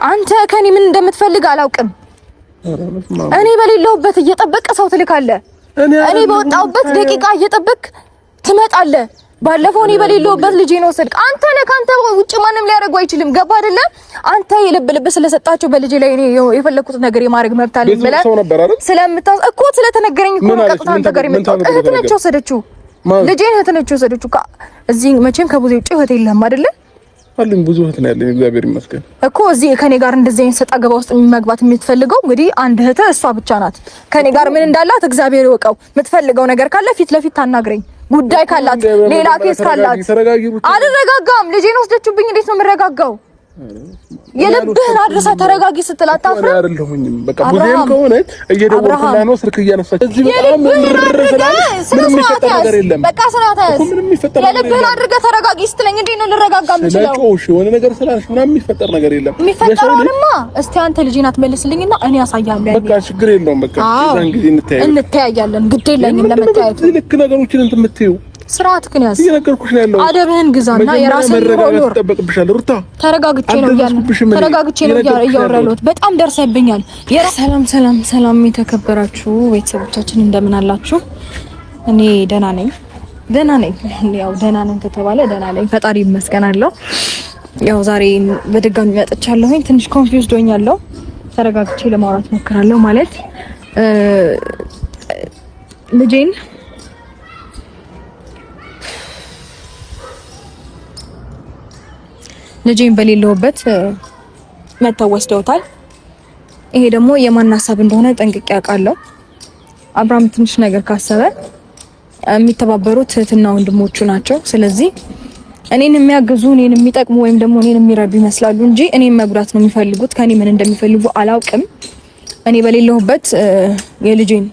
አንተ ከኔ ምን እንደምትፈልግ አላውቅም። እኔ በሌለሁበት እየጠበቀ ሰው ትልካለህ። እኔ በወጣሁበት ደቂቃ እየጠበቅ ትመጣለህ። ባለፈው እኔ በሌለሁበት ልጄን ወሰድክ። አንተ ነህ፣ ከአንተ ውጭ ማንም ሊያደርገው አይችልም። ገባ አይደለ? አንተ የልብ ልብ ስለሰጣቸው በልጄ ላይ እኔ የፈለኩት ነገር የማድረግ መብት አለኝ ብለህ ስለምታስ እኮ ስለተነገረኝ እኮ ነው ቀጥታ አንተ ጋር የመጣሁት። እህት ነች የወሰደችው ልጄን፣ እህት ነች የወሰደችው። እዚህ መቼም ከቡዜ ውጭ እህት የለህም አይደለ? አለኝ፣ ብዙ እህት ነው ያለኝ፣ እግዚአብሔር ይመስገን። እኮ እዚህ ከኔ ጋር እንደዚህ አይነት ሰጣ ገባ ውስጥ መግባት የምትፈልገው እንግዲህ አንድ እህት እሷ ብቻ ናት። ከኔ ጋር ምን እንዳላት እግዚአብሔር ይወቀው። የምትፈልገው ነገር ካለ ፊት ለፊት ታናግረኝ። ጉዳይ ካላት ሌላ case ካላት አልረጋጋም። ልጄን ወስደችብኝ፣ እንዴት ነው የምረጋጋው? የልብህን አድርሳ ተረጋጊ ስትል አታፍርም? አይደለሁኝም። በቃ ቡዜም ከሆነች እየደወልኩላት ነው፣ ስልክ እያነሳች እዚህ በጣም ምንም የሚፈጠር ነገር የለም። በቃ ስርዓት ያዝ። የልብህን አድርገህ ተረጋጊ ስትለኝ እንዴት ነው ልረጋጋ የምችለው? ስለጮሽ የሆነ ነገር ስላልሽ ምናምን የሚፈጠር ነገር የለም። የሚፈጠረውንማ እስቲ አንተ ልጄን አትመልስልኝና እኔ አሳያለሁ። በቃ ችግር የለውም። በቃ የዛን ጊዜ እንተያያለን። ግድ የለኝም ለመተያየቱ። ልክ ነገሮችን እንትን የምትይው ስርዓት ግን ያዝ። እየነገርኩሽ ነው ያለው። አደብህን ግዛና የራስህን ኑሮ ኑር። ይጠበቅብሻል ሩታ። ተረጋግቼ ነው ተረጋግቼ ነው እያወራሁ ያለሁት። በጣም ደርሰብኛል። ሰላም ሰላም ሰላም፣ የተከበራችሁ ቤተሰቦቻችን እንደምን አላችሁ? እኔ ደህና ነኝ፣ ደህና ነኝ። ያው ደህና ነኝ ከተባለ ደህና ነኝ፣ ፈጣሪ ይመስገን አለው። ያው ዛሬ በድጋሚ መጥቻለሁኝ። ትንሽ confused ሆኛለሁ። ተረጋግቼ ለማውራት ሞክራለሁ። ማለት ልጄን ልጄን በሌለውበት መተው ወስደውታል። ይሄ ደግሞ የማን ሀሳብ እንደሆነ ጠንቅቄ አውቃለሁ። አብርሃም ትንሽ ነገር ካሰበ የሚተባበሩት እህትና ወንድሞቹ ናቸው። ስለዚህ እኔን የሚያግዙ እኔን የሚጠቅሙ ወይም ደግሞ እኔን የሚረዱ ይመስላሉ እንጂ እኔን መጉዳት ነው የሚፈልጉት። ከኔ ምን እንደሚፈልጉ አላውቅም። እኔ በሌለሁበት የልጄን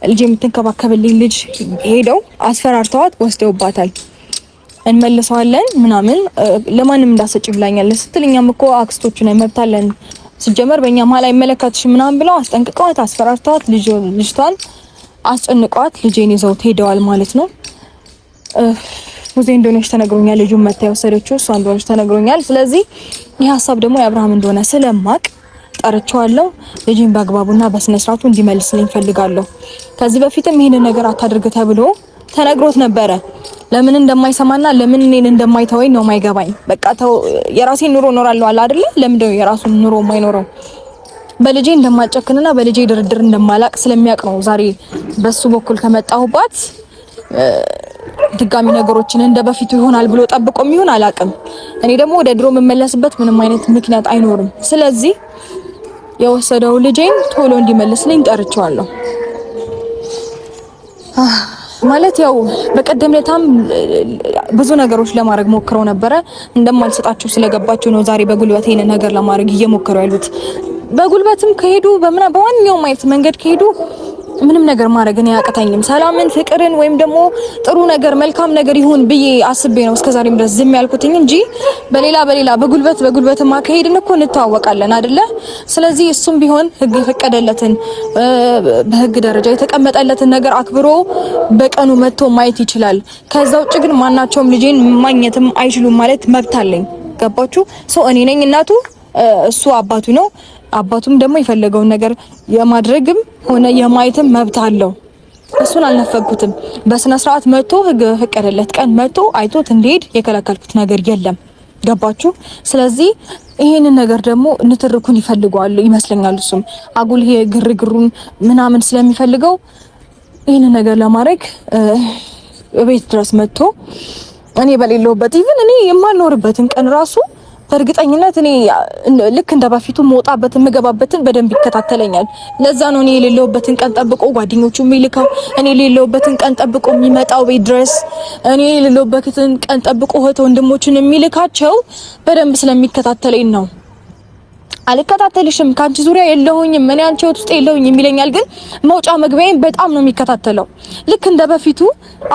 ልጄ የምትንከባከብልኝ ልጅ ሄደው አስፈራርተዋት ወስደውባታል። እንመልሰዋለን ምናምን ለማንም እንዳሰጭ ብላኛለች ስትል እኛም እኮ አክስቶቹ ነን መብት አለን ሲጀመር በእኛ መሀል አይመለከትሽም ምናምን ብለው አስጠንቅቀዋት አስፈራርተዋት ልጅቷን አስጨንቀዋት ልጄን ይዘውት ሄደዋል ማለት ነው። ሙዜ እንደሆነች ተነግሮኛል። ልጁን መታ የወሰደችው እሷ እንደሆነች ተነግሮኛል። ስለዚህ ይህ ሀሳብ ደግሞ የአብርሃም እንደሆነ ስለማቅ ጠርቼዋለሁ። ልጄን በአግባቡና በስነ ስርዓቱ እንዲመልስልኝ ፈልጋለሁ። ከዚህ በፊትም ይሄንን ነገር አታድርግ ተብሎ ተነግሮት ነበረ። ለምን እንደማይሰማና ለምን እኔን እንደማይተወኝ ነው የማይገባኝ። በቃ ተው፣ የራሴን ኑሮ እኖራለሁ አለ አይደለ? ለምንድን ነው የራሱን ኑሮ የማይኖረው? በልጄ እንደማልጨክንና በልጄ ድርድር እንደማላቅ ስለሚያውቅ ነው ዛሬ በሱ በኩል ከመጣሁባት ድጋሚ ነገሮችን እንደ በፊቱ ይሆናል ብሎ ጠብቆ የሚሆን አላውቅም። እኔ ደግሞ ወደ ድሮ የምመለስበት ምንም አይነት ምክንያት አይኖርም። ስለዚህ የወሰደው ልጄን ቶሎ እንዲመልስልኝ ጠርቼዋለሁ። ማለት ያው በቀደም ለታም ብዙ ነገሮች ለማድረግ ሞክረው ነበረ። እንደማልሰጣቸው ስለገባቸው ነው ዛሬ በጉልበት ይሄን ነገር ለማድረግ እየሞከሩ ያሉት። በጉልበትም ከሄዱ በምና በዋናው አይነት መንገድ ከሄዱ ምንም ነገር ማድረግ እኔ አያቅተኝም። ሰላምን፣ ፍቅርን ወይም ደግሞ ጥሩ ነገር መልካም ነገር ይሁን ብዬ አስቤ ነው እስከዛሬም ድረስ ዝም ያልኩትኝ እንጂ በሌላ በሌላ በጉልበት በጉልበትማ ከሄድን እኮ እንተዋወቃለን አይደለ? ስለዚህ እሱም ቢሆን ሕግ የፈቀደለትን በሕግ ደረጃ የተቀመጠለትን ነገር አክብሮ በቀኑ መጥቶ ማየት ይችላል። ከዛ ውጭ ግን ማናቸውም ልጄን ማግኘትም አይችሉም ማለት መብት አለኝ። ገባችሁ? ሰው እኔ ነኝ እናቱ፣ እሱ አባቱ ነው። አባቱም ደግሞ የፈለገውን ነገር የማድረግም ሆነ የማየትም መብት አለው። እሱን አልነፈግኩትም። በስነ ስርዓት መጥቶ ህግ በፈቀደለት ቀን መጥቶ አይቶት እንዲሄድ የከለከልኩት ነገር የለም። ገባችሁ? ስለዚህ ይሄንን ነገር ደግሞ ንትርኩን ይፈልገዋል ይመስለኛል። እሱም አጉል ይሄ ግርግሩን ምናምን ስለሚፈልገው ይሄንን ነገር ለማድረግ ቤት ድረስ መጥቶ እኔ በሌለሁበት even እኔ የማልኖርበትን ቀን ራሱ በእርግጠኝነት እኔ ልክ እንደ በፊቱ መውጣበትን የምገባበትን በደንብ ይከታተለኛል። ለዛ ነው እኔ የሌለሁበትን ቀን ጠብቆ ጓደኞቹ የሚልከው፣ እኔ የሌለሁበትን ቀን ጠብቆ የሚመጣው ቤት ድረስ፣ እኔ የሌለሁበትን ቀን ጠብቆ እህት ወንድሞችን የሚልካቸው በደንብ ስለሚከታተለኝ ነው። አልከታተልሽም፣ ከአንቺ ዙሪያ የለሁኝም፣ እኔ አንቺ ህይወት ውስጥ የለሁኝም ይለኛል። ግን መውጫ መግቢያዬን በጣም ነው የሚከታተለው። ልክ እንደ በፊቱ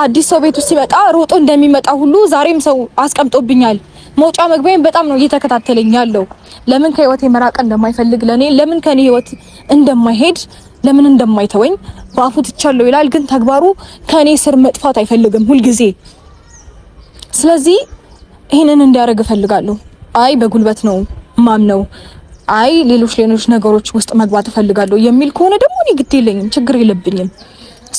አዲስ ሰው ቤት ውስጥ ሲመጣ ሮጦ እንደሚመጣ ሁሉ ዛሬም ሰው አስቀምጦብኛል። መውጫ መግቢያዬን በጣም ነው እየተከታተለኝ ያለው። ለምን ከህይወቴ መራቅ እንደማይፈልግ ለኔ ለምን ከኔ ህይወት እንደማይሄድ ለምን እንደማይተወኝ በአፉ ትቻለሁ ይላል፣ ግን ተግባሩ ከኔ ስር መጥፋት አይፈልግም ሁልጊዜ። ስለዚህ ይህንን እንዲያደርግ እፈልጋለሁ። አይ በጉልበት ነው ማምነው አይ ሌሎች ሌሎች ነገሮች ውስጥ መግባት እፈልጋለሁ የሚል ከሆነ ደግሞ እኔ ግድ የለኝም፣ ችግር የለብኝም።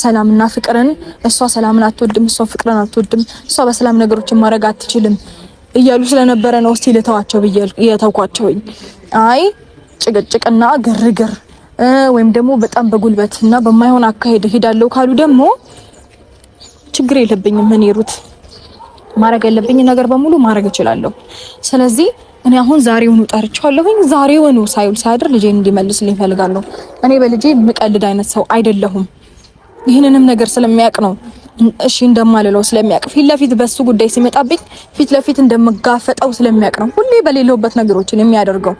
ሰላምና ፍቅርን እሷ ሰላምን አትወድም፣ እሷ ፍቅርን አትወድም፣ እሷ በሰላም ነገሮችን ማድረግ አትችልም እያሉ ስለነበረ ነው እስቲ ልተዋቸው ብዬ የተውኳቸውኝ። አይ ጭቅጭቅና ግርግር ወይም ደግሞ በጣም በጉልበት እና በማይሆን አካሄድ እሄዳለሁ ካሉ ደግሞ ችግር የለብኝም። እኔ ሩት ማድረግ ያለብኝ ነገር በሙሉ ማድረግ እችላለሁ። ስለዚህ እኔ አሁን ዛሬውኑ ጠርቼዋለሁኝ። ዛሬውኑ ሳይውል ሳያድር ልጄን እንዲመልስልኝ እፈልጋለሁ። እኔ በልጄ የምቀልድ አይነት ሰው አይደለሁም። ይህንንም ነገር ስለሚያውቅ ነው እሺ እንደማልለው ስለሚያውቅ ፊት ለፊት በሱ ጉዳይ ሲመጣብኝ ፊት ለፊት እንደምጋፈጠው ስለሚያውቅ ነው ሁሌ በሌለሁበት ነገሮችን የሚያደርገው።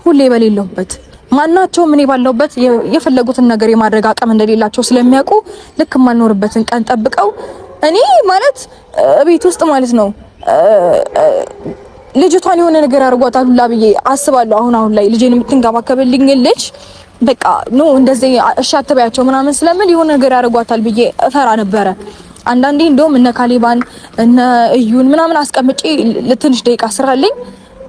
ሁሌ በሌለሁበት ማናቸውም እኔ ባለሁበት የፈለጉትን ነገር የማድረግ አቅም እንደሌላቸው ስለሚያውቁ ልክ የማልኖርበትን ቀን ጠብቀው እኔ ማለት ቤት ውስጥ ማለት ነው ልጅቷን የሆነ ነገር አድርጓታል ሁላ ብዬ አስባለሁ። አሁን አሁን ላይ ልጄን የምትንከባከብልኝ ልጅ በቃ no እንደዚህ እሺ አትበያቸው ምናምን ስለምል የሆነ ነገር ያደርጓታል ብዬ እፈራ ነበረ። አንዳንዴ እንደውም እነ ካሌባን እነ እዩን ምናምን አስቀምጬ ለትንሽ ደቂቃ ስራልኝ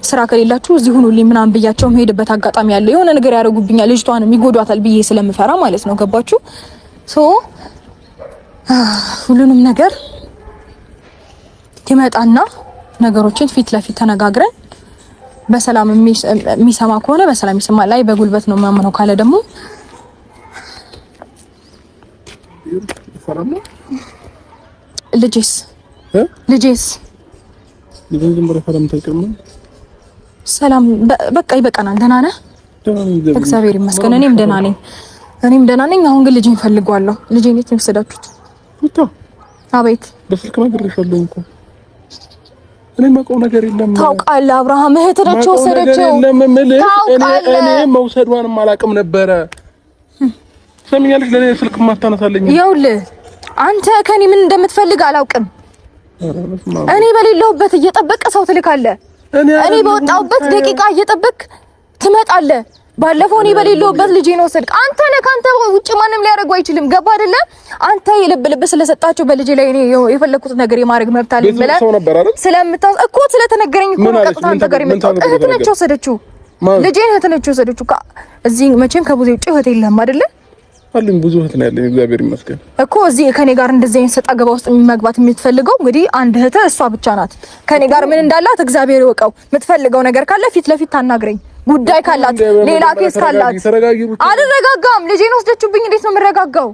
ስራ ከሌላችሁ እዚህ ሁኑልኝ ምናምን ብያቸው መሄድበት አጋጣሚ አለ። የሆነ ነገር ያደርጉብኛል፣ ልጅቷንም ይጎዷታል ብዬ ስለምፈራ ማለት ነው። ገባችሁ? so ሁሉንም ነገር ይመጣና ነገሮችን ፊት ለፊት ተነጋግረን በሰላም የሚሰማ ከሆነ በሰላም ይሰማል። ላይ በጉልበት ነው የማምነው ካለ ደግሞ ልጄስ ልጄስ ሰላም በቃ ይበቃናል። ደህና ነህ? እግዚአብሔር ይመስገን። እኔም ደህና ነኝ። እኔም ደህና ነኝ። አሁን ግን ልጄን ፈልጓለሁ። ልጄን የት ነው የወሰዳችሁት? አቤት በስልክ ነግሬሻለሁ እኮ እኔ የማውቀው ነገር የለም። ታውቃለህ አብርሃም፣ እህት ነች የወሰደችው። እኔ መውሰዷንም አላውቅም ነበረ። ሰሚኛለሽ? ለእኔ ስልክ ማታነሳለኝ። ይኸውልህ አንተ ከኔ ምን እንደምትፈልግ አላውቅም። እኔ በሌለሁበት እየጠበቀ ሰው ትልካለህ። እኔ በወጣሁበት ደቂቃ እየጠበቅ ትመጣለህ። ባለፈው እኔ በሌለሁበት ልጄን ወሰድክ። አንተ ነህ፣ ከአንተ ውጭ ማንም ሊያደርገው አይችልም። ገባ አይደለ? አንተ የልብ ልብ ስለሰጣቸው በልጄ ላይ እኔ የፈለኩት ነገር የማድረግ መብት አለኝ ብለህ ስለምታስ እኮ ስለተነገረኝ እኮ ነው ቀጥታ አንተ ጋር የመጣሁት። እህት ነች የወሰደችው ልጄን፣ እህት ነች የወሰደችው። እዚህ መቼም ከቡዜ ውጭ እህት የለህም አይደለ? አለኝ፣ ብዙ እህት ነው ያለኝ፣ እግዚአብሔር ይመስገን። እኮ እዚህ ከኔ ጋር እንደዚህ አይነት ሰጣ ገባ ውስጥ መግባት የምትፈልገው እንግዲህ አንድ እህት እሷ ብቻ ናት። ከኔ ጋር ምን እንዳላት እግዚአብሔር ይወቀው። የምትፈልገው ነገር ካለ ፊት ለፊት ታናግረኝ። ጉዳይ ካላት ሌላ case ካላት አልረጋጋም። ልጄን ወስደችብኝ፣ እንዴት ነው የምረጋጋው?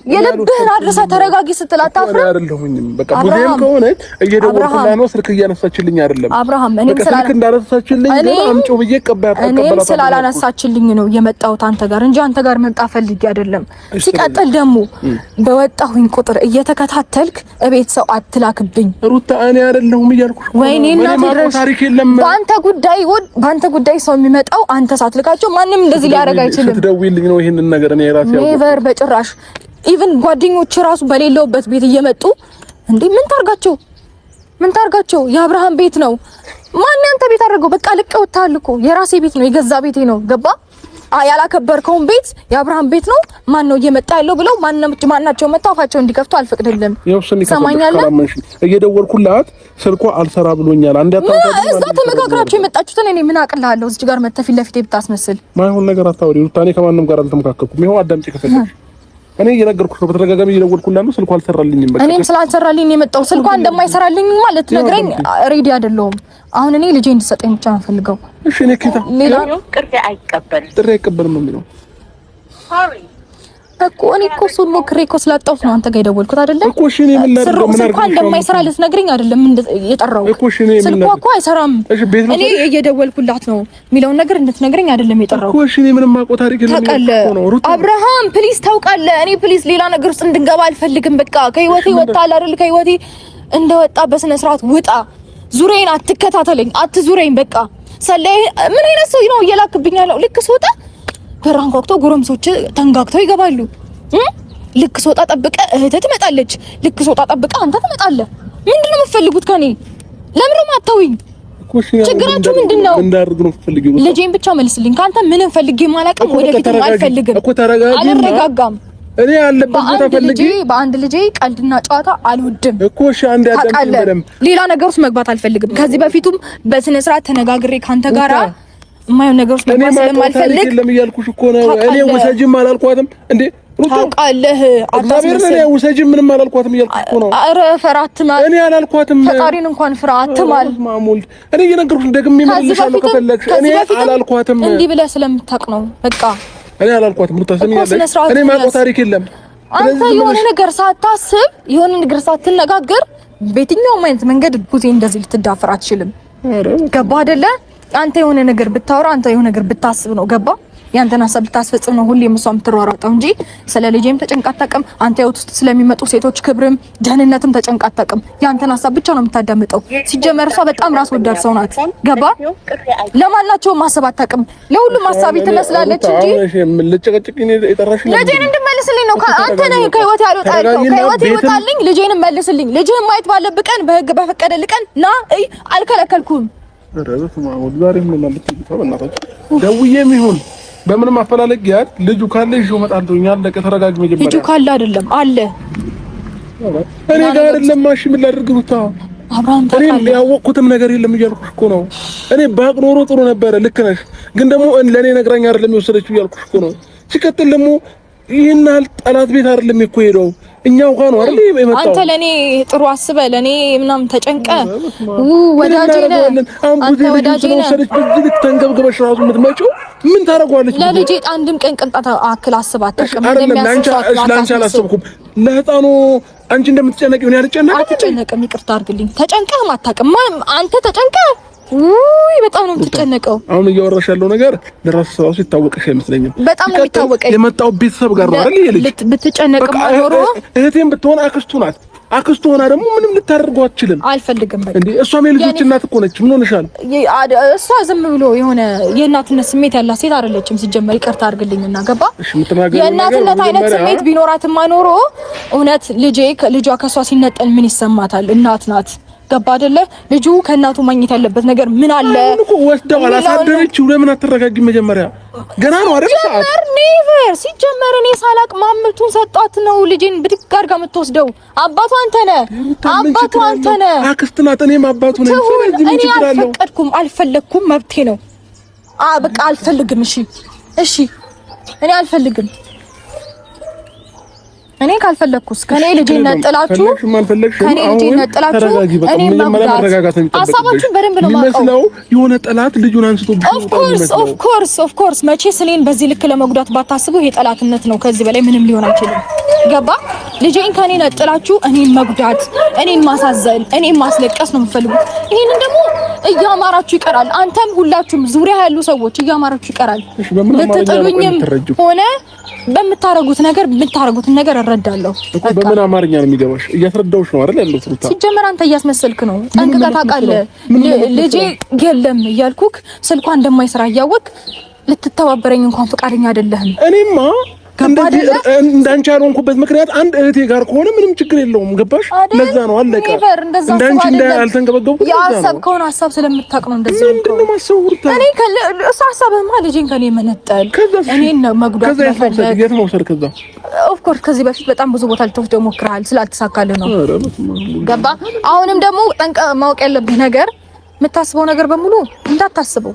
የልብህን አድርሰህ ተረጋጊ ስትል አታፍርም? አይደለሁኝም። በቃ ቡዜም ከሆነች እየደወልኩላት ነው፣ ስልክ እያነሳችልኝ አይደለም። አብርሃም እኔም ስልክ እንዳነሳችልኝ ግን አምጪው ብዬ እኔም ስላላነሳችልኝ ነው የመጣሁት አንተ ጋር እንጂ አንተ ጋር መምጣት ፈልጌ አይደለም። ሲቀጥል ደግሞ በወጣሁኝ ቁጥር እየተከታተልክ እቤት ሰው አትላክብኝ ሩታ። እኔ አይደለሁም እያልኩሽ። ወይኔ እናቴ ድረስ በአንተ ጉዳይ በአንተ ጉዳይ ሰው የሚመጣው አንተ ሳትልካቸው ማንም እንደዚህ ሊያደርግ አይችልም። ስትደውይልኝ ነው ይሄንን ነገር እኔ ራሴ never በጭራሽ even ጓደኞች ራሱ በሌለውበት ቤት እየመጡ እንዴ ምን ታርጋቸው? ምን ታርጋቸው? የአብርሃም ቤት ነው። ማን ያንተ ቤት አድርገው? በቃ ልቀውታል እኮ የራሴ ቤት ነው፣ የገዛ ቤቴ ነው። ገባ? ያላከበርከውን ቤት የአብርሃም ቤት ነው። ማን ነው እየመጣ ያለው ብለው ማናቸው መጣው አፋቸው እንዲከፍቱ አልፈቅድልም። ሰማኛለህ? እየደወልኩላት ስልኳ አልሰራ ብሎኛል። አንድ እዛ ተመካክራችሁ የመጣችሁትን እኔ ምን አቅልሃለሁ? እዚህ ጋር መተህ ፊት ለፊቴ ብታስመስል ማይሆን ነገር አታወሪ ሩታ። እኔ ከማንም ጋር አልተመካከልኩም። ይኸው አዳምጪ ከፈለግሽ እኔ እየነገርኩሽ ነው። በተደጋጋሚ እየደወልኩላት ነው፣ ስልኳ አልሰራልኝም። በቃ እኔም ስላልሰራልኝ የመጣው ስልኳ እንደማይሰራልኝ ማለት ነግረኝ ready አይደለሁም። አሁን እኔ ልጄ እንድሰጠኝ ብቻ ነው ፈልገው። እሺ እኔ ከታ ሌላ ጥሪ አይቀበልም፣ ጥሪ አይቀበልም ነው የሚለው እኮ እኔ እኮ እሱን ሞክሬ እኮ ስላጣሁት ነው አንተ ጋር የደወልኩት አይደለም እኮ። እሺ እኔ ምን ላድርግ? ምን ስልኳ እንደማይሰራ ልትነግረኝ አይደለም የጠራሁት እኮ። እሺ እኔ ምን ስልኳ እኮ አይሰራም፣ እኔ እየደወልኩላት ነው የሚለውን ነገር እንድትነግረኝ አይደለም የጠራሁት እኮ። እሺ እኔ ምንም የማውቀው ታሪክ የለም። አብርሃም please፣ ታውቃለህ፣ እኔ please ሌላ ነገር ውስጥ እንድንገባ አልፈልግም። በቃ ከህይወቴ ወጣል አይደል? ከህይወቴ እንደወጣ በስነ ስርዓት ውጣ። ዙሬን አትከታተለኝ፣ አትዙረኝ። በቃ ሰላይ ምን አይነት ሰው ነው እየላክብኝ ያለው? ልክ ስወጣ በር አንኳኩተው ጎረምሶች ተንጋግተው ይገባሉ። ልክ ስወጣ ጠብቀ እህትህ ትመጣለች። ልክ ስወጣ ጠብቀ አንተ ትመጣለህ። ምንድን ነው የምትፈልጉት ከኔ? ለምን ነው የማታውኝ? ችግራችሁ ምንድን ነው? ልጄን ብቻ መልስልኝ። ከአንተ ምንም ፈልጌ አላውቅም፣ ወደፊትም አልፈልግም። አልረጋጋም። እኔ ያለበት ቦታ ፈልጌ በአንድ ልጄ ቀልድና ጨዋታ አልወድም እኮ። እሺ አንድ ያዳምጪኝ በደምብ። ሌላ ነገር ውስጥ መግባት አልፈልግም። ከዚህ በፊቱም በስነ ስርዓት ተነጋግሬ ካንተ ጋራ የማይሆን ነገር ውስጥ መግባት ስለማልፈልግ የለም እያልኩሽ እኮ ነው። እኔ ውሰጂም አላልኳትም እንዴ ታውቃለህ። እግዚአብሔርን እኔ ውሰጂም ምንም አላልኳትም እያልኩሽ እኮ ነው። ኧረ ፍራ አትማል። እኔ አላልኳትም። ፈጣሪን እንኳን ፍራ አትማል። ማሙል እኔ እየነገርኩሽ ደግሜ እመልስልሻለሁ ከፈለግሽ። እኔ አላልኳትም። እንዲህ ብለህ ስለምታውቅ ነው። በቃ እኔ አላልኳትም። ሩታ ስሚ፣ እኔ የማውቀው ታሪክ የለም። አንተ የሆነ ነገር ሳታስብ የሆነ ነገር ሳትነጋገር በየትኛውም አይነት መንገድ ቡዜ እንደዚህ ልትዳፈር አትችልም። ገባ አይደለ? አንተ የሆነ ነገር ብታወራ፣ አንተ የሆነ ነገር ብታስብ ነው ገባ ያንተን ሀሳብ ብታስፈጽም ነው ሁሌም እሷ የምትሯሯጠው እንጂ ስለ ልጄም ተጨንቃ አታውቅም። አንተ ህይወት ውስጥ ስለሚመጡ ሴቶች ክብርም ደህንነትም ተጨንቃ አታውቅም። ያንተን ሀሳብ ብቻ ነው የምታዳምጠው። ሲጀመር እሷ በጣም ራስ ወዳድ ሰው ናት። ገባ? ለማናቸውም ማሰብ አታውቅም። ለሁሉም ሀሳቢ ትመስላለች እንጂ ልጄን እንድመልስልኝ ነው። አንተ ነህ ከህይወት ያልወጣ ያልከው። ከህይወት ይወጣልኝ፣ ልጄን መልስልኝ። ልጅህን ማየት ባለብህ ቀን፣ በህግ በፈቀደልህ ቀን ና እይ። አልከለከልኩም። ደውዬም ይሁን በምንም አፈላለግ ያል ልጁ ካለ ይዤው እመጣለሁ። አለቀ። ተረጋጊ። መጀመሪያ ልጁ ካለ አይደለም አለ እኔ ጋር አይደለም። እሺ ምን ላድርግ ሩታ? እኔ ያወቅኩትም ነገር የለም እያልኩሽ እኮ ነው። እኔ ባቅ ኖሮ ጥሩ ነበረ። ልክ ነሽ፣ ግን ደግሞ ለእኔ ነግራኝ አይደለም የወሰደችው እያልኩሽ እኮ ነው። ሲቀጥል ደግሞ ይህን ያህል ጠላት ቤት አይደለም እኮ ሄደው እኛው ጋር ነው አይደል የመጣው። አንተ ለኔ ጥሩ አስበህ ለኔ ምናምን ተጨንቀ ወዳጄ ነህ አንተ ወዳጄ ነህ። በዚህ ልክ ተንገብግበሽ ራሱ የምትመጪው ምን ታደርገዋለች? ለልጄ አንድም ቀን ቅንጣት አክል አስባ አታውቅም። ለአንቺ አላሰብኩም፣ ለህፃኑ አንቺ እንደምትጨነቂ ምን ያልጨነቅ አትጨነቅም። ይቅርታ አድርግልኝ። ተጨንቀህም አታውቅም አንተ ተጨንቀህ ውይ በጣም ነው የምትጨነቀው። አሁን እያወራሽ ያለው ነገር ለራሱ ራሱ ይታወቅሽ አይመስለኝም። በጣም ነው የሚታወቀኝ። የመጣው ቤተሰብ ጋር ነው አይደል? ይሄ ልጅ ብትጨነቅ ኖሮ እህቴም ብትሆን አክስቱ ናት። አክስቱ ሆና ደግሞ ምንም ልታደርገው አትችልም። አልፈልግም በቃ እንዴ። እሷም የልጆች እናት እኮ ነች። ምን ሆነሻል? እሷ ዝም ብሎ የሆነ የእናትነት ስሜት ያላት ሴት አይደለችም ሲጀመር። ይቅርታ አድርግልኝና ገባ። የእናትነት አይነት ስሜት ቢኖራትማ ኖሮ እውነት ልጄ ልጇ ከእሷ ሲነጠል ምን ይሰማታል? እናት ናት። ገባ አይደለ? ልጁ ከእናቱ ማግኘት ያለበት ነገር ምን አለ? እኮ ወስደው አላሳደረችው። ለምን አትረጋጊም? መጀመሪያ ገና ነው አይደል? ሰዓት never ሲጀመር እኔ ሳላቅ ማምቱን ሰጧት ነው ልጄን ብድግ አድርጋ የምትወስደው። አባቱ አንተ ነህ፣ አባቱ አንተ ነህ። አክስት ናት፣ እኔም አባቱ ነኝ። ስለዚህ ምን ችግር አለው? አልፈቀድኩም፣ አልፈለግኩም፣ መብቴ ነው። በቃ አልፈልግም። እሺ፣ እሺ፣ እኔ አልፈልግም። እኔ ካልፈለግኩስ ከኔ ልጅ ነጥላችሁ ከኔ ልጅ ነጥላችሁ እኔ መጉዳት ሀሳባችሁን በደንብ ነው የማውቀው። የሆነ ጠላት ልጁን አንስቶ of course of course of course መቼስ እኔን በዚህ ልክ ለመጉዳት ባታስቡ ይሄ ጠላትነት ነው። ከዚህ በላይ ምንም ሊሆን አይችልም። ገባ? ልጄን ከኔ ነጥላችሁ እኔን መጉዳት፣ እኔን ማሳዘን፣ እኔን ማስለቀስ ነው የምትፈልጉት። ይሄንን ደግሞ እያማራችሁ ይቀራል። አንተም ሁላችሁም ዙሪያ ያሉ ሰዎች እያማራችሁ ይቀራል። ልትጥሉኝም ሆነ በምታረጉት ነገር የምታረጉትን ነገር እረዳለሁ እኮ። በምን አማርኛ ነው የሚገባሽ? እያስረዳሁሽ ነው አይደል ያለው ሩታ። ሲጀመር አንተ እያስመሰልክ ነው፣ ጠንቅቀህ ታውቃለህ። ልጄ የለም እያልኩክ ስልኳ እንደማይሰራ እያወቅ ልትተባበረኝ እንኳን ፈቃደኛ አይደለህም። እኔማ እንዳንቺ ያልሆንኩበት ምክንያት አንድ እህቴ ጋር ከሆነ ምንም ችግር የለውም። ገባሽ? ለዛ ነው አለቀ። እንዳንቺ እንዳልተንገበገብኩ ያሰብከውን ሀሳብ ስለምታውቅ ነው እንደዚህ። ምንድን ነው ማሰብ? ሩታ እኔ እሱ ሀሳብህማ ልጄን ከኔ መነጠል እኔን መጉዳት መፈለግ የት መውሰድ? ከዛ of course ከዚህ በፊት በጣም ብዙ ቦታ ልትወስደው ሞክረሃል፣ ስላልተሳካልህ ነው። ገባ? አሁንም ደግሞ ጠንቀህ ማወቅ ያለብህ ነገር የምታስበው ነገር በሙሉ እንዳታስበው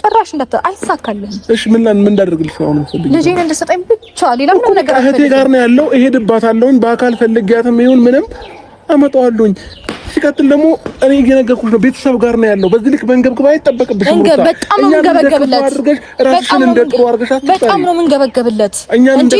ጭራሽ አይሳካልህም። እሺ ምን ምን እንዳደርግልሽ ነው አሁን የምትፈልጊው? ልጄን እንድትሰጠኝ ብቻ ሌላ ምንም ነገር እህቴ ጋር ነው ያለው። እሄድባታለሁኝ በአካል ፈልጊያትም ይሁን ምንም አመጣዋለሁኝ። ሲቀጥል ደግሞ እኔ እየነገርኩሽ ነው፣ ቤተሰብ ጋር ነው ያለው። በዚህ ልክ መንገብገብ አይጠበቅብሽም። በጣም ነው የምንገበገብለት። ራስሽን እንደ ጥሩ አድርገሽ በጣም ነው የምንገበገብለት እንጂ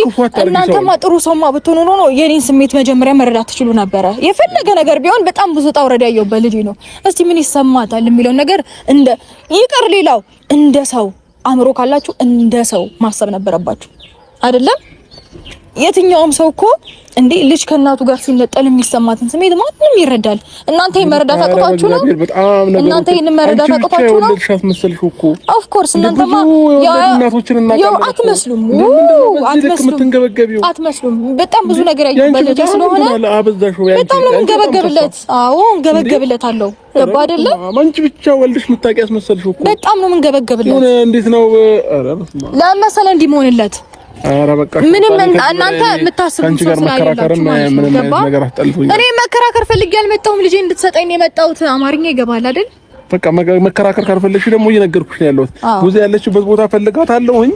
እናንተማ ጥሩ ሰውማ ብትሆኑ ኖሮ የኔን ስሜት መጀመሪያ መረዳት ትችሉ ነበረ። የፈለገ ነገር ቢሆን በጣም ብዙ ውጣ ውረድ ያየሁበት ልጅ ነው። እስቲ ምን ይሰማታል የሚለውን ነገር እንደ ይቅር፣ ሌላው እንደ ሰው አእምሮ ካላችሁ እንደ ሰው ማሰብ ነበረባችሁ አይደለም? የትኛውም ሰው እኮ እንዴ ልጅ ከእናቱ ጋር ሲነጠል የሚሰማትን ስሜት ማንም ይረዳል። እናንተ ይሄን መረዳት አቅቷችሁ ነው። እናንተ ይሄን መረዳት አቅቷችሁ ነው። of course እናንተማ ያው አትመስሉም፣ አትመስሉም፣ አትመስሉም። በጣም ብዙ ነገር ያየሁበት ልጅ ስለሆነ በጣም ነው የምንገበገብለት። አዎ እንገበገብለታለሁ። ገባ አይደለ? አንቺ ብቻ ወልደሽ የምታውቂ አስመሰልሽው እኮ። በጣም ነው የምንገበገብለት። እንዴት ነው ለመሰለ እንዲህ መሆንለት ምንም እናንተ የምታስቡት ሰው ስላልሆናችሁ ማለት ነው። እኔ መከራከር ፈልጌ አልመጣሁም። ልጄ እንድትሰጠኝ ነው የመጣሁት። አማርኛ ይገባል አይደል? በቃ መከራከር ካልፈለግሽ ደግሞ እየነገርኩሽ ነው ያለሁት። ጉዜ ያለችበት ቦታ ፈልጋታለሁኝ።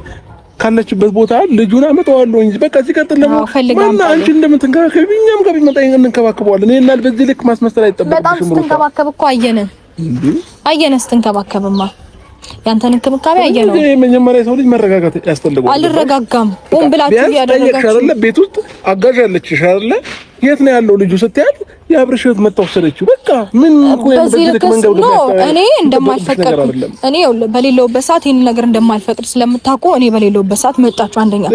ካለችበት ቦታ ልጁን አመጣዋለሁ እንጂ በቃ ሲቀጥል ደግሞ ማና አንቺ እንደምትንከባከቢ እኛም ጋር ቢመጣ እንንከባከበዋለን። ይሄን በዚህ ልክ ማስመሰል አይጠበቅብሽም። በጣም ስትንከባከብ እኮ አየን አየን ስትንከባከብማ ያንተን እንክብካቤ አየነው። መጀመሪያ የሰው ልጅ መረጋጋት ያስፈልገዋል። አልረጋጋም። ሆን ብላችሁ እያደረጋችሁ አይደለ? ቤት ውስጥ አጋዥ ያለችሽ አይደለ? የት ነው ያለው ልጁ ስትያት የአብርሽ እህት መጣ ወሰደችው። በቃ ምን በዚህ ልክ ነው። እኔ እንደማልፈቅድ እኔ በሌለውበት ሰዓት ይሄን ነገር እንደማልፈቅድ ስለምታውቁ እኔ በሌለውበት ሰዓት መጣችሁ። አንደኛ፣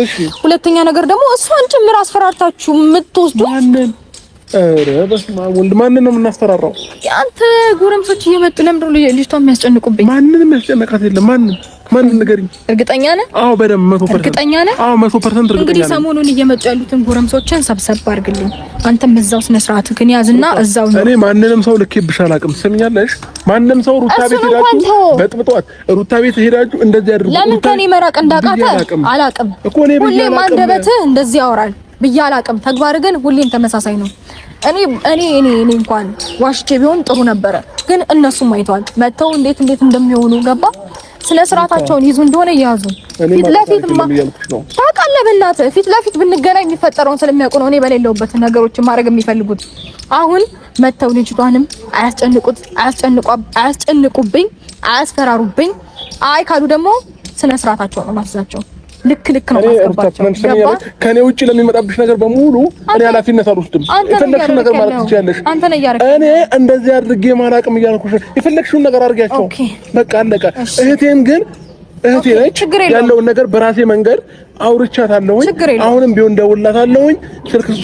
ሁለተኛ ነገር ደግሞ እሷን ጭምር አስፈራርታችሁ የምትወስዱት ማንን? ኧረ በስመ አብ ወልድ፣ ማንን ነው የምናስፈራራው? አንተ ጎረምሶች እየመጡ ለምንድን ነው ልጅቷን የሚያስጨንቁብኝ? ማንንም የሚያስጨንቃት የለም። ማንን ማንን ንገሪኝ። እርግጠኛ ነህ? አዎ በደምብ 100%። እርግጠኛ ነህ? አዎ 100% እርግጠኛ ነኝ። እንግዲህ ሰሞኑን እየመጡ ያሉትን ጎረምሶችን ሰብሰብ አድርግልኝ። አንተም እዛው ስነ ስርዓትህን ያዝና እዛው ነው። እኔ ማንንም ሰው ልኬብሽ አላውቅም። ትሰሚኛለሽ? ማንም ሰው ሩታ ቤት ሄዳችሁ በጥብጧት፣ ሩታ ቤት ሄዳችሁ እንደዚህ አድርጉ። ለምን ከኔ መራቅ እንዳቃተ አላውቅም እኮ እኔ ሁሌም አንደበትህ እንደዚህ ያወራል ብዬ አላውቅም። ተግባር ግን ሁሌም ተመሳሳይ ነው። እኔ እኔ እኔ እኔ እንኳን ዋሽቼ ቢሆን ጥሩ ነበረ፣ ግን እነሱም አይተዋል መጥተው እንዴት እንዴት እንደሚሆኑ ገባ። ስነ ስርዓታቸውን ይዙ እንደሆነ ይያዙ። ፊት ለፊት ታውቃለህ፣ በእናትህ ፊት ለፊት ብንገናኝ የሚፈጠረውን ስለሚያውቁ ነው እኔ በሌለውበት ነገሮችን ማድረግ የሚፈልጉት። አሁን መጥተው ልጅቷንም አያስጨንቁት፣ አያስጨንቁብኝ፣ አያስፈራሩብኝ። አይ ካሉ ደግሞ ስነ ስርዓታቸውን ነው ማስዛቸው። ልክ ልክ ነው ማስገባቸው። ከኔ ውጭ ለሚመጣብሽ ነገር በሙሉ እኔ ኃላፊነት አልወስድም። የፈለግሽውን ነገር ማለት ትችያለሽ። እኔ እንደዚህ አድርጌ ማላቅም እያልኩሽ የፈለግሽውን ነገር አድርጊያቸው። በቃ አለቀ። እህቴን ግን እህቴ ነች። ያለውን ነገር በራሴ መንገድ አውርቻታለሁኝ። አሁንም ቢሆን ደውላታለሁኝ።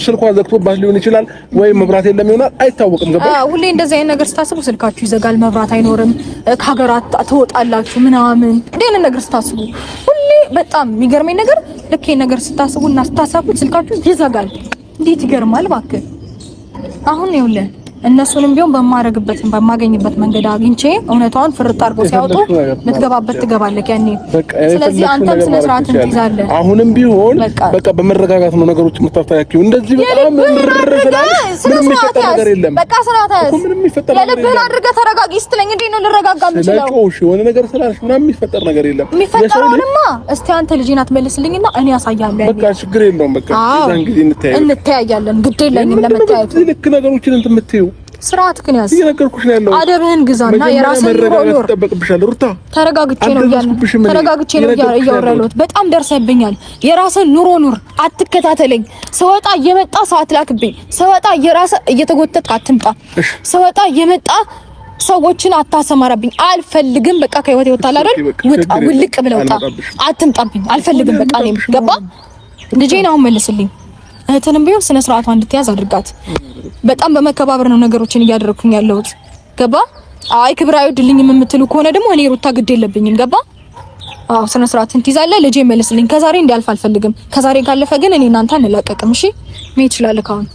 ስልኳ ዘግቶባት ሊሆን ይችላል ወይ መብራት የለም ይሆናል፣ አይታወቅም። ገባሽ? ሁሌ እንደዚህ አይነት ነገር ስታስቡ ስልካችሁ ይዘጋል፣ መብራት አይኖርም፣ ከሀገራት ትወጣላችሁ ምናምን እንዲህ አይነት ነገር ስታስቡ ሁሌ በጣም የሚገርመኝ ነገር ልክ ይሄን ነገር ስታስቡ እና ስታሳቡት ስልካችሁ ይዘጋል። እንዴት ይገርማል እባክህ። አሁን ይኸውልህ እነሱንም ቢሆን በማረግበት በማገኝበት መንገድ አግኝቼ እውነታውን ፍርጥ አድርጎ ሲያወጡ ምትገባበት ትገባለህ ያኔ። ስለዚህ አንተም ስነ ስርዓትን ትይዛለህ። አሁንም ቢሆን በቃ በመረጋጋት ነው ነገሮች የምታስተካክዪው። እንደዚህ በጣም ምንም የሚፈጠር ነገር የለም። በቃ ስርዓት ያዝ። የልብህን አድርገህ ተረጋጊ ስትለኝ እንዴት ነው ልረጋጋ የምችለው? ስለጮሽ የሆነ ነገር ስላልሽ ምናምን የሚፈጠር ነገር የለም። የሚፈጠረውንማ እስቲ አንተ ልጄን አትመልስልኝና እኔ አሳያለሁ። በቃ ችግር የለውም። በቃ የዛን ጊዜ እንተያያለን። ግድ የለኝም ለመተያየቱ። ልክ ነገሮችን እንትን የምትይው ስርዓትህን ያዝ። እየነገርኩሽ ነው ያለው። አደብህን ግዛና የራስህን ኑሮ ኑር። ይጠበቅብሻል ሩታ። ተረጋግቼ ነው ተረጋግቼ ነው እያወራሁ ያለሁት። በጣም ደርሰብኛል። የራስህን ኑሮ ኑር። አትከታተለኝ። ስወጣ እየመጣ ሰዓት ላክብኝ። ስወጣ የራስህ እየተጎተትክ አትምጣ። ስወጣ እየመጣ ሰዎችን አታሰማራብኝ። አልፈልግም። በቃ ከህይወቴ ወጣል አይደል? ውጣ፣ ውልቅ ብለህ ውጣ። አትምጣብኝ። አልፈልግም። በቃ እኔም ገባ። ልጄን አሁን መልስልኝ። እህትንም ቢሆን ስነ ስርዓቷ እንድትያዝ አድርጋት። በጣም በመከባበር ነው ነገሮችን እያደረኩኝ ያለሁት። ገባ? አይ ክብር አይወድልኝም የምትሉ ከሆነ ደግሞ እኔ ሩታ ግድ የለብኝም። ገባ? አዎ ስነ ስርዓትን ትይዛለህ። ልጄ መልስልኝ። ከዛሬ እንዲያልፍ አልፈልግም። ከዛሬ ካለፈ ግን እኔ እናንተ አንላቀቅም። እሺ መሄድ እችላለሁ ካሁን።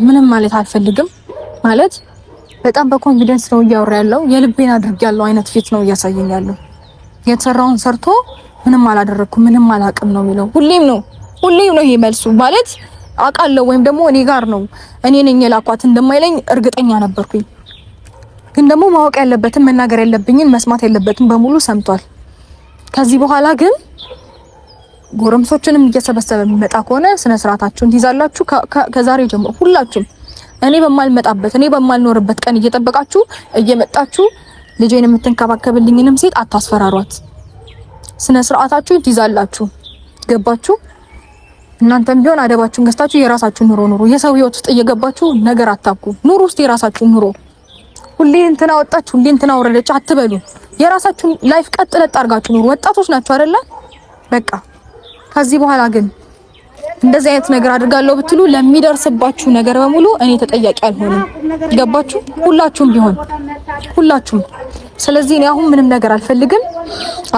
ምንም ማለት አልፈልግም። ማለት በጣም በ confidence ነው እያወራ ያለው። የልቤን አድርግ ያለው አይነት ፊት ነው እያሳየኝ ያለው። የተሰራውን ሰርቶ ምንም አላደረግኩም ምንም አላቅም ነው የሚለው። ሁሌም ነው ሁሌም ነው ይሄ መልሱ። ማለት አውቃለሁ ወይም ደግሞ እኔ ጋር ነው እኔ ነኝ የላኳት እንደማይለኝ እርግጠኛ ነበርኩኝ። ግን ደግሞ ማወቅ ያለበትን መናገር ያለብኝን መስማት ያለበትን በሙሉ ሰምቷል። ከዚህ በኋላ ግን ጎረምሶችንም እየሰበሰበ የሚመጣ ከሆነ ስነ ስርዓታችሁን ትይዛላችሁ። ከዛሬ ጀምሮ ሁላችሁም እኔ በማልመጣበት እኔ በማልኖርበት ቀን እየጠበቃችሁ እየመጣችሁ ልጄን የምትንከባከብልኝንም ሴት አታስፈራሯት። ስነ ስርዓታችሁን ትይዛላችሁ። ገባችሁ? እናንተም ቢሆን አደባችሁን ገዝታችሁ የራሳችሁን ኑሮ ኑሩ። የሰው ህይወት ውስጥ እየገባችሁ ነገር አታብኩ። ኑሩ ውስጥ የራሳችሁን ኑሮ። ሁሌ እንትና ወጣች፣ ሁሌ እንትና ወረደች አትበሉ። የራሳችሁን life ቀጥ ለጥ አድርጋችሁ ኑሩ። ወጣቶች ናችሁ አይደለ? በቃ ከዚህ በኋላ ግን እንደዚህ አይነት ነገር አድርጋለሁ ብትሉ ለሚደርስባችሁ ነገር በሙሉ እኔ ተጠያቂ አልሆንም። ገባችሁ? ሁላችሁም ቢሆን ሁላችሁም። ስለዚህ እኔ አሁን ምንም ነገር አልፈልግም።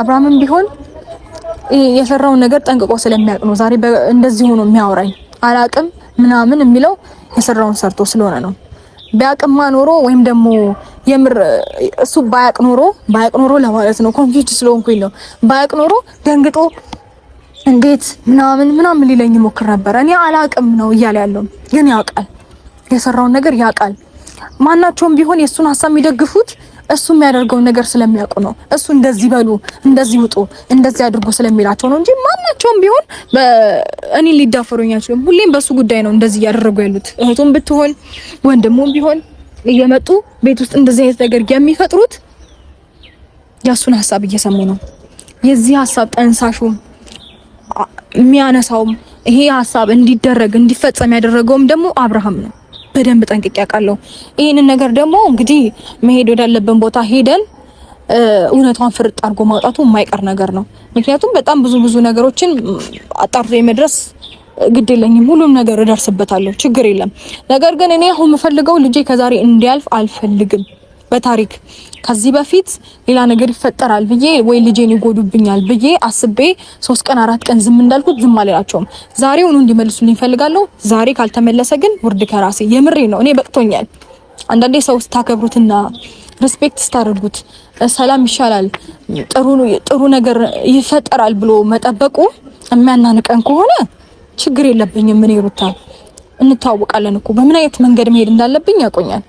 አብርሃምም ቢሆን የሰራውን ነገር ጠንቅቆ ስለሚያውቅ ነው ዛሬ እንደዚህ ሆኖ የሚያወራኝ። አላቅም፣ ምናምን የሚለው የሰራውን ሰርቶ ስለሆነ ነው። ቢያቅማ ኖሮ ወይም ደግሞ የምር እሱ ባያቅ ኖሮ ባያቅ ኖሮ ለማለት ነው፣ confused ስለሆንኩኝ ነው። ባያቅ ኖሮ ደንግጦ እንዴት ምናምን ምናምን ሊለኝ ይሞክር ነበር። እኔ አላቅም ነው እያለ ያለው፣ ግን ያውቃል፣ የሰራውን ነገር ያውቃል። ማናቸውም ቢሆን የእሱን ሀሳብ የሚደግፉት እሱ የሚያደርገውን ነገር ስለሚያውቁ ነው። እሱ እንደዚህ በሉ፣ እንደዚህ ውጡ፣ እንደዚህ አድርጉ ስለሚላቸው ነው እንጂ ማናቸውም ቢሆን እኔ ሊዳፈሩኝ አይችሉም። ሁሌም በሱ ጉዳይ ነው እንደዚህ እያደረጉ ያሉት። እህቱም ብትሆን ወንድሙም ቢሆን እየመጡ ቤት ውስጥ እንደዚህ አይነት ነገር የሚፈጥሩት የእሱን ሀሳብ እየሰሙ ነው። የዚህ ሀሳብ ጠንሳሹም የሚያነሳውም ይሄ ሀሳብ እንዲደረግ እንዲፈጸም ያደረገውም ደግሞ አብርሃም ነው። በደንብ ጠንቅቄ አውቃለሁ። ይህንን ነገር ደግሞ እንግዲህ መሄድ ወዳለብን ቦታ ሄደን እውነቷን ፍርጥ አድርጎ ማውጣቱ የማይቀር ነገር ነው። ምክንያቱም በጣም ብዙ ብዙ ነገሮችን አጣርቶ የመድረስ ግድ የለኝም። ሁሉም ነገር እደርስበታለሁ፣ ችግር የለም። ነገር ግን እኔ አሁን የምፈልገው ልጄ ከዛሬ እንዲያልፍ አልፈልግም። በታሪክ ከዚህ በፊት ሌላ ነገር ይፈጠራል ብዬ ወይ ልጄን ይጎዱብኛል ብዬ አስቤ 3 ቀን 4 ቀን ዝም እንዳልኩት ዝም አልላቸውም። ዛሬውኑ እንዲመልሱልኝ እፈልጋለሁ። ዛሬ ካልተመለሰ ግን ውርድ ከራሴ የምሬ ነው። እኔ በቅቶኛል። አንዳንዴ ሰው ስታከብሩትና respect ስታደርጉት ሰላም ይሻላል፣ ጥሩ ጥሩ ነገር ይፈጠራል ብሎ መጠበቁ የሚያናንቀን ከሆነ ችግር የለብኝም። እኔ ሩታ እንተዋወቃለን እኮ፣ በምን አይነት መንገድ መሄድ እንዳለብኝ ያውቆኛል።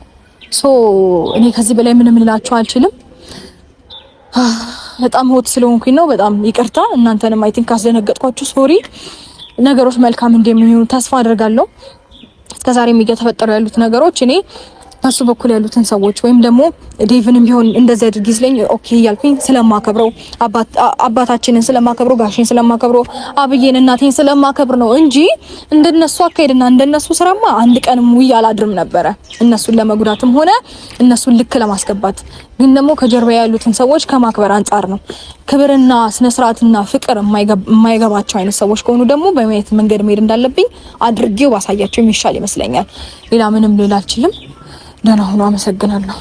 So እኔ ከዚህ በላይ ምንም ልላችሁ አልችልም። በጣም hot ስለሆንኩኝ ነው። በጣም ይቅርታ። እናንተንም I think ካስደነገጥኳችሁ sorry። ነገሮች መልካም እንደሚሆኑ ተስፋ አደርጋለሁ። እስከዛሬም እየተፈጠሩ ያሉት ነገሮች እኔ በሱ በኩል ያሉትን ሰዎች ወይም ደግሞ ዴቭንም ቢሆን እንደዚህ አድርጊ ስለኝ okay እያልኩኝ ስለማከብረው፣ አባታችንን ስለማከብረው፣ ጋሽን ስለማከብረው፣ አብዬን እናቴን ስለማከብር ነው እንጂ እንደነሱ አካሄድና እንደነሱ ስራማ አንድ ቀንም ውዬ አላድርም ነበረ። እነሱን ለመጉዳትም ሆነ እነሱን ልክ ለማስገባት፣ ግን ደግሞ ከጀርባ ያሉትን ሰዎች ከማክበር አንጻር ነው። ክብርና ስነ ስርዓትና ፍቅር የማይገባቸው አይነት ሰዎች ከሆኑ ደግሞ በማየት መንገድ መሄድ እንዳለብኝ አድርጌው ባሳያቸው የሚሻል ይመስለኛል። ሌላ ምንም ልል አልችልም። ደህና ሁኑ። አመሰግናለሁ።